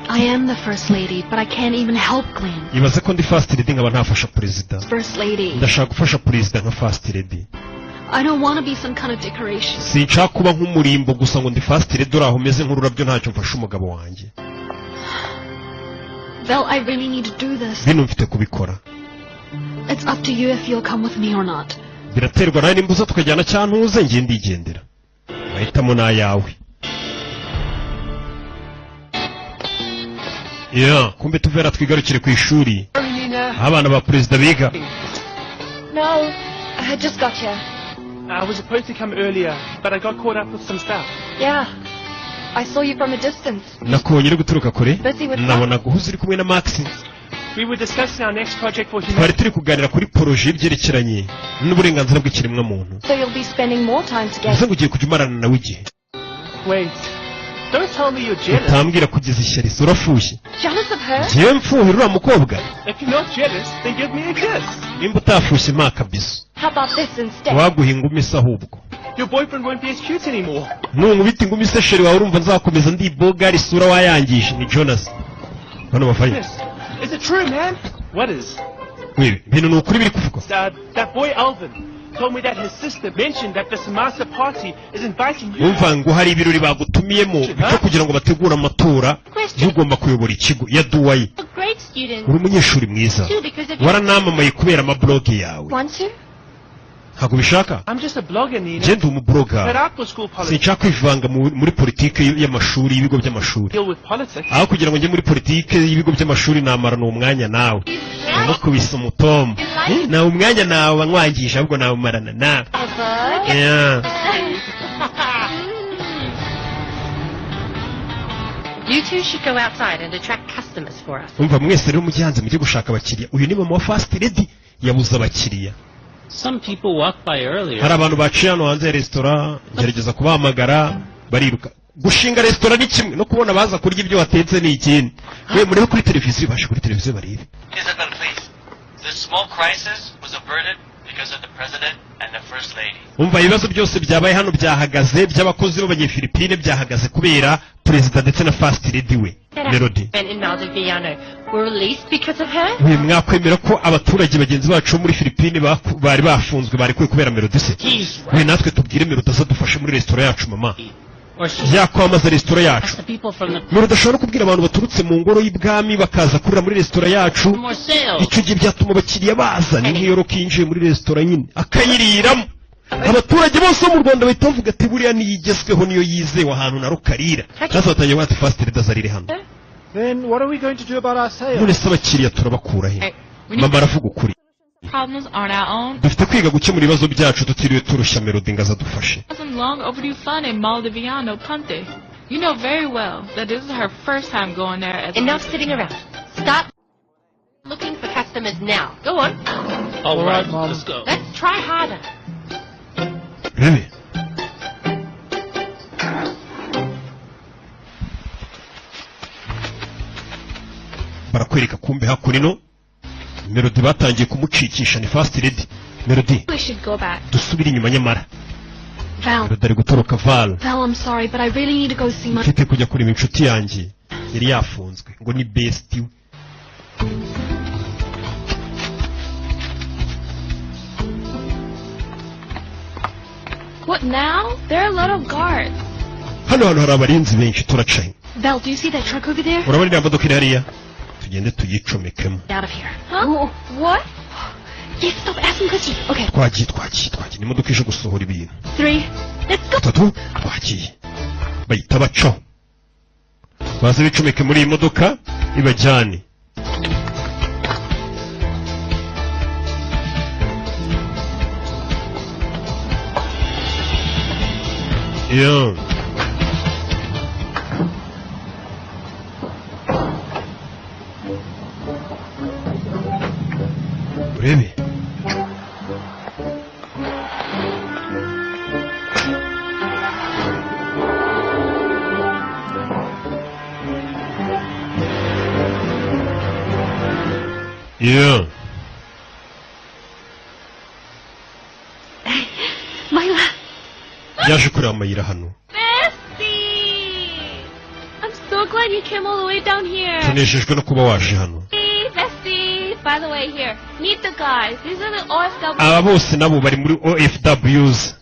I am the first lady, but I can't even help Glenn. Ibaze ko ndi first lady nkaba ntafasha perezida. First lady. Ndashaka gufasha perezida nka first lady. I don't want to be some kind of decoration. Sinshaka kuba nk'umurimbo gusa ngo ndi first lady uri aho umeze nk'ururabyo, ntacyo mfasha umugabo wanjye. Val, I really need to do this. Bino mfite kubikora. It's up to you if you'll come with me or not. Biraterwa nawe nimba uza tukajyana cyangwa ntuze, ngiye ndigendera, mahitamo ni ayawe. Ya kumbe tuvera twigarukire ku ishuri aho abana ba perezida biga. No, I just got here. I was supposed to come earlier, but I got caught up with some stuff. Yeah. I saw you from a distance. Nakubonye uri guturuka kure. Busy with Nabona guhuza uri kumwe na Max. We were discussing our next project for Twari humanity. Turi kuganira kuri projet y'ibyerekeranye n'uburenganzira bw'ikiremwamuntu. So you'll be spending more time Bivuze together. ngo ugiye kujya umarana nawe igihe. Wait. Don't tell me you're jealous. Utambwira kugeza ishyari se urafushye. Jealous of her? Njyewe mfuhira uriya mukobwa? If you're not jealous, then give me a kiss. Nimba utafushye mpa akabiso. How about this instead? Waguha ingumi se ahubwo. Your boyfriend won't be as cute anymore. Nunkubita ingumi se chéri wawe, urumva nzakomeza ndi bogari, isura wayangije. Ni Jonas bano bavayo. Yes. Is it true, man? What is? Wewe, ibintu ni ukuri biri kuvugwa? That boy Alvin told me that his sister mentioned that the Samasa party is inviting you. Umva, ngo hari ibirori bagutumiyemo byo kugira ngo bategure amatora y'ugomba kuyobora ikigo ya Duwayi. A great student. Uri umunyeshuri mwiza. Too, because of your Waranamamaye kubera amabloge yawe. Want to? Ntabwo ubishaka? I'm just a blogger, Nina. Njye ndi umubloga. Fed up with school politics. Sinshaka kwivanga muri politiki y'amashuri, y'ibigo by'amashuri. Deal with politics. Aho kugira ngo njye muri politiki y'ibigo by'amashuri namarana uwo mwanya nawe. Namukubise umutomo. Nawe umwanya nawe nkwangije, ahubwo nawumarana nawe. Yeah. You two should go outside and attract customers for us. Umva, mwese rero mujye hanze, mujye gushaka abakiriya. Uyu ni mama wa first lady, yabuze abakiriya. Some people walked by earlier. Hari abantu baciye hano hanze ya resitora, ngerageza kubahamagara bariruka. Gushinga resitora ni kimwe, no kubona baza kurya ibyo watetse ni ikindi. We murebe kuri televiziyo, bashe kuri televiziyo barebe. Isabel, please. This small crisis was averted because of the president and the first lady. Umva, ibibazo byose byabaye hano byahagaze, by'abakozi b'abanyefilipine byahagaze kubera perezida ndetse na first lady we Melody. Men in Maldiviano were released because of her? We mwakwemera ko abaturage bagenzi bacu bo muri Filipine bari bafunzwe barekuwe kubera Melody se? We natwe tubwire Melody azadufashe muri resitora yacu, mama. Or she Yakwamaza resitora yacu. the people from the Melody ashobora no kubwira abantu baturutse mu ngoro y'ibwami bakaza kurira muri resitora yacu. more sales. Icyo gihe byatuma abakiriya baza. Ni nk'iyo Rocky yinjiye muri resitora nyine akayiriramo, abaturage bose bo mu Rwanda bahita bavuga ati: "Buriya niyo igezweho, niyo yizewe ahantu na rukarira." Sasa batangiye kuvuga ati: "First lady azarire hano." Then what are we going to do about our sales? None se abakiriya turabakura he? Mama aravuga ukuri. Problems on our own. Dufite kwiga gukemura ibibazo byacu tutiriwe turushya Melody ngo azadufashe. Some long overdue fun in Maldiviano Ponte. You know very well that this is her first time going there as a Enough sitting around. Start looking for customers now. Go on. All right, Mom. Let's go. Let's try harder. Rebe. Barakwereka kumbe hakuno Melody batangiye kumucikisha, ni first lady Melody. We should go back. Dusubire inyuma nyamara. Val, Melody ari gutoroka. Val. Val, I'm sorry, but I really need to go see my. Mfite kujya kureba inshuti yanjye yari yafunzwe, ngo ni bestie we. What now? There are a lot of guards. Hano hantu hari abarinzi benshi, turacaye. Val, do you see that truck over there? Urabona iriya modoka iri hariya? Tugende tuyicomekemo. Get out of here. Huh? What? Yes, stop asking questions. Okay, Twagiye, twagiye, twagiye. Ni imodoka ije gusohora ibintu. three. Let's go. Batatu, twagiye. Bahita bacaho, baze bicomeke muri iyi modoka ibajyane. Yeah. Urebe. Yeah. Myla. Yaje kureba amayira hano. Bestie! I'm so glad you came all the way down here. Tunejejwe no kuba waje hano. Hey, Bestie! By the way, here, meet the guys. These are the OFW. Aba bose nabo bari muri OFWs,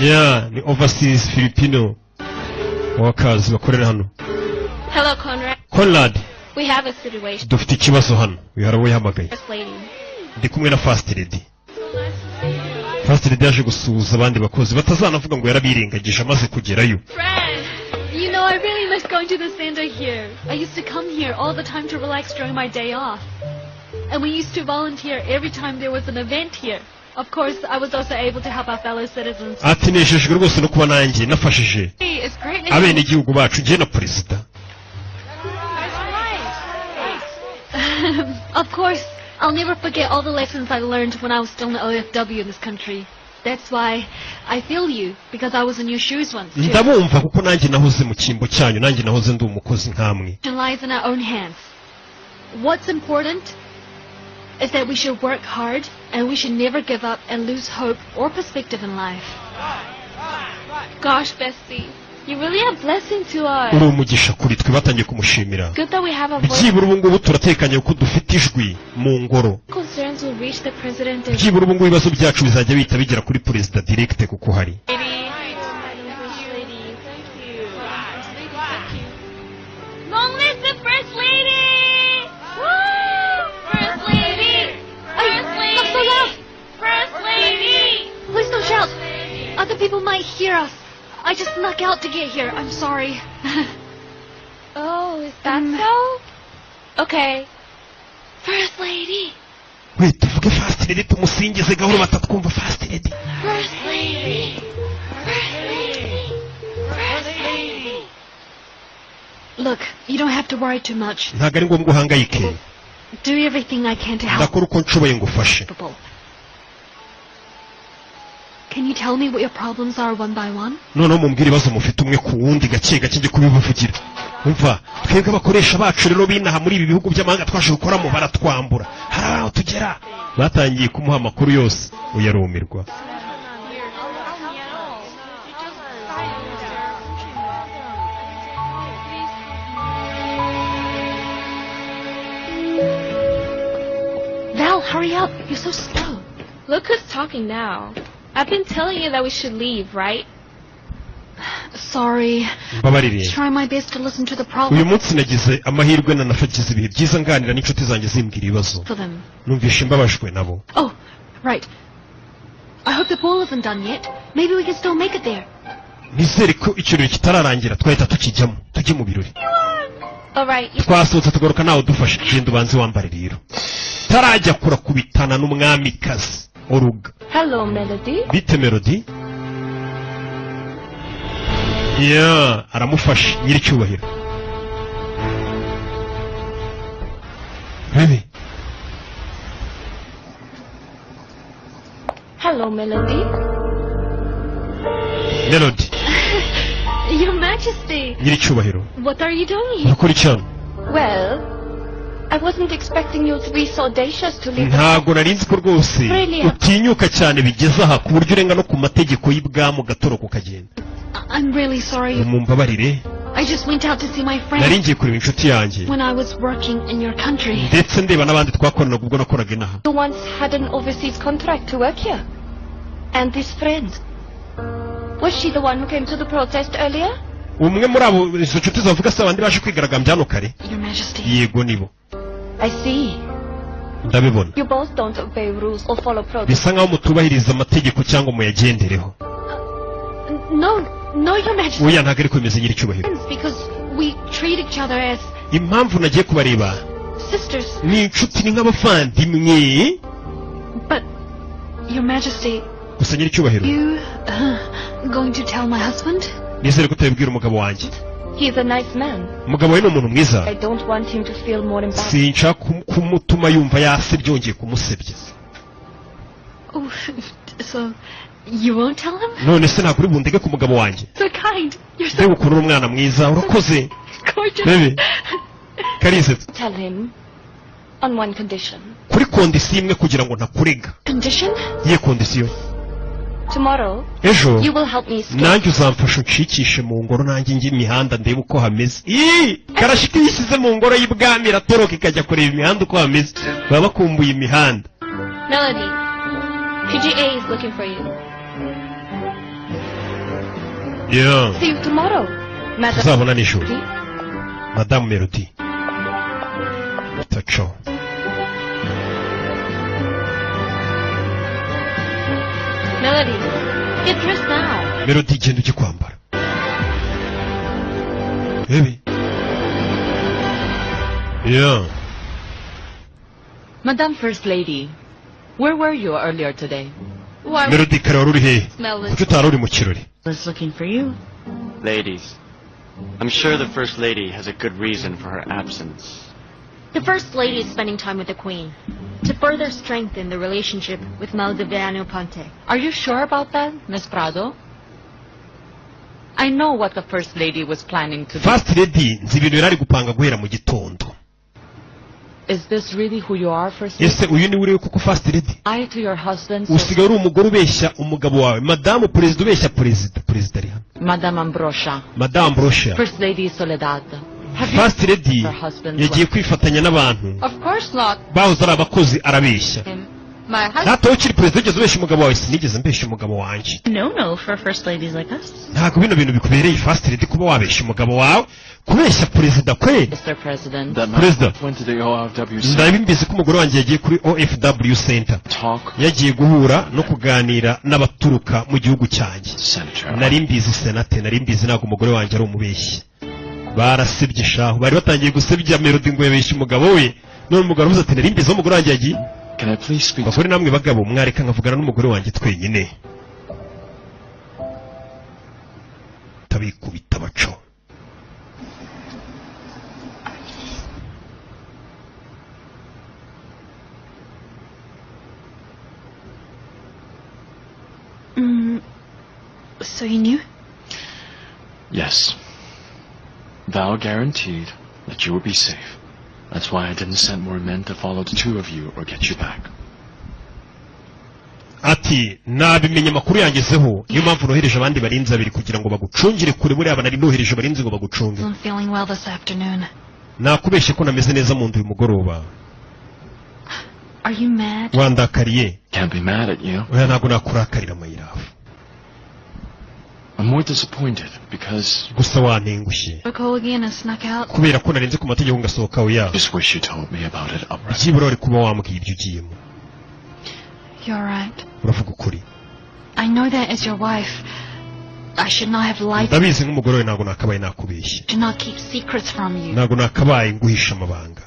yeah, ni overseas Filipino workers bakorera hano. Hello, Conrad. Conrad. We have a situation. Dufite ikibazo hano. Uyu hari uwo yahamagaye. First lady. Ndi kumwe na first lady. First lady yaje gusuhuza abandi bakozi, batazanavuga ngo yarabirengagije amaze kugerayo. Friend! You know, I really miss going to the center here. I used to come here all the time to relax during my day off. And we used to volunteer every time there was an event here. Of course, I was also able to help our fellow citizens. Ati: "Nejejwe rwose no kuba nanjye nafashije Hey, it's great to abenegihugu bacu, njye na perezida." Of course, I'll never forget all the lessons I learned when I was still in the OFW in this country. That's why I feel you, because I was in your shoes once too. Ndabumva kuko nanjye nahoze mu cyimbo cyanyu, nanjye nahoze ndi umukozi nkamwe. Lies in our own hands. What's important is that we should work hard and we should never give up and lose hope or perspective in life. Gosh, Bestie, you're really a blessing to us. Uri umugisha kuri twe. Batangiye kumushimira. Good that we have a voice. Byibura ubu ngubu turatekanye kuko dufite ijwi mu ngoro. Concerns will reach the president and Byibura ubu ngubu ibibazo byacu bizajya bihita bigera kuri perezida direct kuko hari. Lady. Long live the first lady! Woo! First lady! First lady! Not so loud! First lady! Please don't shout! Other people might hear us. I just snuck out to get here. I'm sorry. Oh, is that so? Okay. First lady! We tuvuge first lady, tumusingize gahoro batatwumva. First lady. First lady! First lady! First lady! Look, you don't have to worry too much. Ntabwo ari ngombwa uhangayike. Do everything I can to help. Ndakora uko nshoboye ngo ufashe. Can you tell me what your problems are one by one? Noneho mumbwire ibibazo mufite umwe ku wundi, gake gake njye kubibavugira. Umva, twebwe abakoresha bacu rero binaha muri ibi bihugu by'amahanga twaje gukoramo baratwambura, hari aho tugera. Batangiye kumuha amakuru yose, uyarumirwa. Val, hurry up. You're so slow. Look who's talking now. I've been telling you that we should leave, right? Sorry. Mbabarire. Try my best to listen to the Uyu problem munsi nagize amahirwe nanafagize ibihe byiza nganira n'inshuti zanjye zimbwira ibibazo. for them. Numvishe mbabajwe nabo. Oh, right. I hope the ball isn't done yet. Maybe we can still make it there. Nizere ko ikirori kitararangira twahita tukijyamo, tujye mu birori. All right. You Twasohotse tugaruka nawe udufashe. Genda ubanze wambare rero. Tarajya kurakubitana n'umwamikazi Oruga. Hello, Melody. Bite Melody? Yeah, aramufashe nyiricyubahiro. Baby. Hello, Melody. Melody. Your Majesty. Nyiricyubahiro. What are you doing here? Urakora iki hano? Well, I wasn't expecting you to be so audacious to leave. Ntabwo nari nzi ko rwose utinyuka cyane bigeze aha ku buryo urenga no ku mategeko y'ibwami ugatoroka ukagenda. I'm really sorry. Mumbabarire. I just went out to see my Nari friend ngiye kureba inshuti yanjye when I was working in your country. ndetse ndeba n'abandi twakoranaga ubwo nakoraga inaha. You once had an overseas contract to work here. And this friend. Was she the one who came to the protest earlier? Umwe muri abo izo nshuti zavuga se abandi baje kwigaragambya hano kare? Your Majesty. Yego nibo. I see. Ndabibona. You both don't obey rules or follow protocol. Bisa nkaho mutubahiriza amategeko cyangwa muyagendereho. No, no, Your Majesty. Oya ntabwo ariko bimeze nyiricyubahiro. Because we treat each other as Impamvu nagiye kubareba sisters. ni inshuti, ni nk'abavandimwe. But, Your Majesty, Gusa nyiricyubahiro, you going to tell my husband? nizere ko utabibwira umugabo wanjye. He's a nice man. Umugabo we ni umuntu mwiza. I don't want him to feel more embarrassed. Sinshaka kumutuma yumva yasebye yongeye kumusebya. Oh, so you won't tell him? None se ntabwo uri bundege ku mugabo wanjye? So kind. You're so Mbega ukuntu uri umwana mwiza, urakoze. gorgeous. Bebe, karisetsa. Tell him on one condition. Kuri kondisiyo imwe kugira ngo ntakurega. Condition? Iyihe kondisiyo? Tomorrow, Ejo you will help me escape. nanjye uzamfasha unshikishe mu ngoro, nanjye njye imihanda ndebe uko hameze. Ii! Karashika iyo ishyize mu ngoro y'ibwami iratoroka ikajya kureba imihanda uko hameze. Baba bakumbuye imihanda. Melody, PGA is looking for you. Yeah. See you tomorrow, Madam. Tuzabona nijoro. Madamu Melody. Taco. Melody, get dressed now. Melody genda ujye kwambara. Baby. Yeah. Madam First Lady, where were you earlier today? Why? Melody kare wari uri hehe? Melody. Kuki utari uri mu kirori? Was looking for you. Ladies, I'm sure the First Lady has a good reason for her absence. The First Lady is spending time with the Queen to further strengthen the relationship with Maldiviano Ponte. Are you sure about that, Miss Prado? I know what the First Lady was planning to do. First Lady nzi ibintu yari ari gupanga guhera mu gitondo. Is this really who you are, First Lady? Ese uyu ni uriwe kuko First Lady? Lie to your husband, so Usigaye uri umugore ubeshya umugabo wawe. Madamu Perezida ubeshya Perezida. Perezida ari hano. Madame Ambrosia. Madamu Ambrosia. First Lady Soledad. Have you First Lady her husband's yagiye kwifatanya n'abantu Of course not. bahoze ari abakozi arabeshya. My husband. Data ukiri perezida wigeze ubeshya umugabo wawe? Sinigeze mbeshya umugabo wanjye. No, no, for first ladies like us. Ntabwo bino bintu bikubereye First Lady kuba wabeshya umugabo wawe, kubeshya perezida kweli. Mr. President. That my President. wife went to the OFW center. Ndabimbeze ko umugore wanjye yagiye kuri OFW Center. Talk Yagiye guhura no kuganira n'abaturuka mu gihugu cyanjye. center. Nari mbizi senate, nari mbizi ntabwo umugore wanjye ari umubeshyi. Barasebye shahu, bari batangiye gusebya Melody ngo yabeshye umugabo we. None umugabo aravuze ati nari mbizi aho umugore wanjye yagiye. Can I please speak to Bagore namwe bagabo mwareka nkavugana n'umugore wanjye twenyine. Tabikubita baco. So you knew? Yes. Val guaranteed that you would be safe. That's why I didn't send more men to follow the two of you or get you back. Ati nabimenye, amakuru yangezeho, niyo mpamvu nohereje abandi barinzi babiri kugira ngo bagucungire kure. Buriya nari nohereje abarinzi ngo bagucunge. I'm feeling well this afternoon. Nakubeshye ko nameze neza mu nda uyu mugoroba. Are you mad? Wandakariye? Can't be mad at you. Oya, ntabwo nakurakarira, my love. I'm more disappointed because Gusa wantengushye. Go again and snuck out. Kubera ko narenze ku mategeko ngasohoka. Oya. Just wish you told me about it upright. Byibura wari kuba wambwiye ibyo ugiyemo. You're right. Uravuga ukuri. I know that as your wife, I should not have lied. Ndabizi, nk'umugore we ntabwo nakabaye nakubeshye. To not keep secrets from you. Ntabwo nakabaye nguhisha amabanga.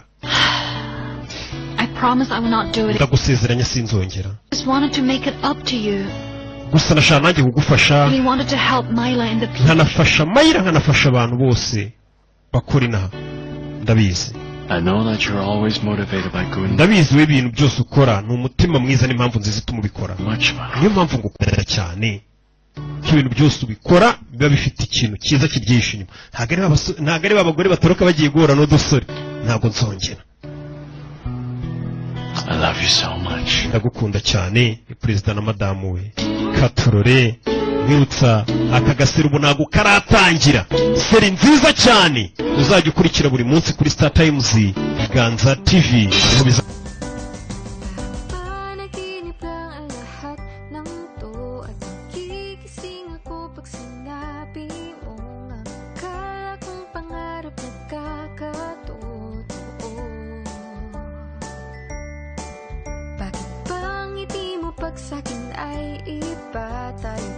I promise I will not do it. Ndagusezeranya sinzongera. I just wanted to make it up to you. Gusa nashaka nanjye kugufasha. We wanted to help Myla and the people. Nkanafasha Mayira, nkanafasha abantu bose bakora inaha, ndabizi. I know that you're always motivated by good Ndabizi, we ibintu byose ukora ni umutima mwiza n'impamvu nziza ituma ubikora. Niyo mpamvu ngukunda cyane, ko ibintu byose ubikora biba bifite ikintu cyiza kibyihishe inyuma. Ntabwo ari ba bagore batoroka bagiye guhura n'udusore. Ntabwo nzongera. I love you so much. Ndagukunda cyane. Ni perezida na madamu we. Katurore mwibutsa aka gaseri ubu ntabwo karatangira. Série nziza cyane uzajya ukurikira buri munsi kuri Star Times Ganza TV niho Panaginip lang ang lahat ng to. At nagigising ako pag sinabi mong ang akala kong pangarap nagkakatotoo. Bakit bang ngiti mo pag sa'kin ay iba? Tayo